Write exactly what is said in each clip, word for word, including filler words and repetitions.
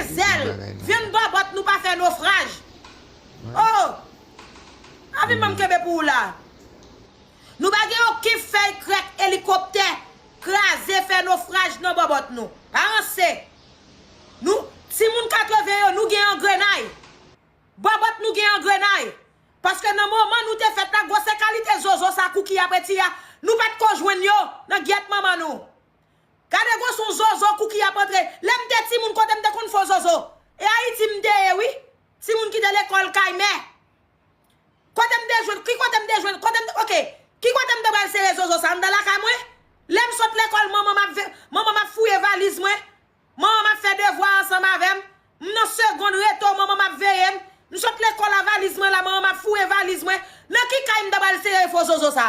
Zèl, vyann bòbòt nou pa fè nofraj. Oh! Avi m kenbe pou ou la. Nou pa gen okenn fèy krèk elikoptè kraze fè nofraj nan bòbòt nou. Pa ranse. Nou, timoun katreven yo, nou gen angrenay. Bòbòt nou gen angrenay. Paske nan moman nou te fèt la, gwosè kalite zozo sa Kouki ap retire a, nou pa t ko jwenn yo nan gyèt manman nou. Gade gwo son zozo Kouki ap antre. Lè m te timoun, kote m te konn fè zozo? E Ayiti m te ye, wi. Timoun ki te lekòl kay mè. Kote m te jwenn? Ki kote m te jwenn? Kote m te, oke. Ki kote m te pral sere zozo sa? Anndan lakay mwen? Lè m sot lekòl, manman m ap ve-, manman m ap fouye valiz mwen. Manman m ap fè devwa ansanm avè m. M nan segonn reto, manman m ap veye m. M sot lekòl a valiz mwen la, manman m ap fouye valiz mwen. Nan ki kay m ta pral sere fo zozo sa?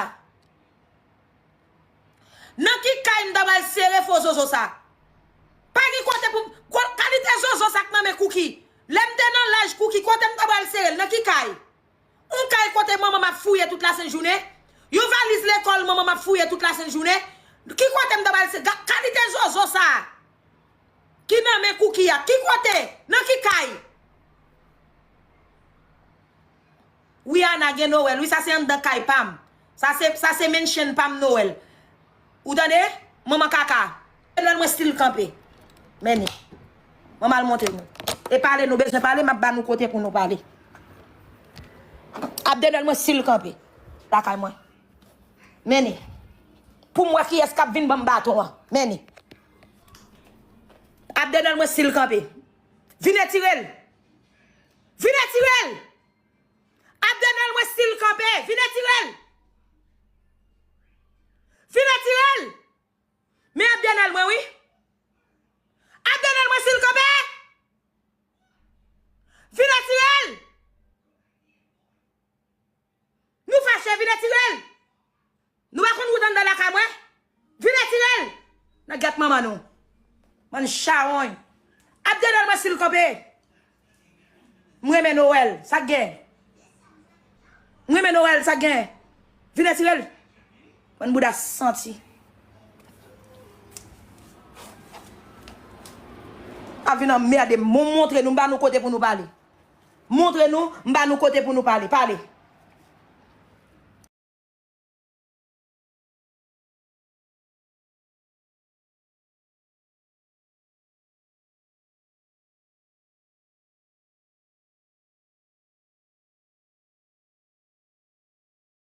Nan ki kay m ta pral sere fo zozo sa? Pa gen kote pou m, ko-, kalite zozo sa k nan men Kouki. Lè m te nan laj Kouki, kote m ta pral sere l? Nan ki kay? Yon kay kote manman m ap fouye tout lasent jounen. Yon valiz lekòl manman m ap fouye tout lasent jounen. Ki kote m ta pral se-, ga-, kalite zozo sa a? Ki nan men Kouki a? Ki kote? Nan ki kay? Wi, Ana gen Nowèl. Wi, sa se anndan kay pa m. Sa se, sa se menchen pa m Nowèl. Ou tande? Manman kaka. Abdenèl mwen still kanpe. Men li. Mwen m al montre nou. E pale nou bezwen pale, m ap ba nou kote pou nou pale. Abdenèl mwen still kanpe. Lakay mwen. Men li. Pou m wè kiyès k ap vin ban m baton an. Men li. Abdenèl mwen still kanpe. Vin etire l. Vin etire l. Abdenèl mwen still kanpe. Vin etire l. Vin etire l. Men Abdenèl mwen wi. Abdenèl mwen still kanpe. Vin etire l. Nou fache, vin etire l. Nou pa konn wout anndan lakay mwen. Vin etire l. Nan gyèt manman nou. Bann chawony. Abdenèl mwen still kanpe. M renmen Nowèl. Sa k gen? M renmen Nowèl. Sa k gen? Vin etire l. Bann bouda santi. Pa vin anmède m. Mon-, montre nou, m ba nou kote pou nou pale. Montre nou, m ba nou kote pou nou pale. Pale.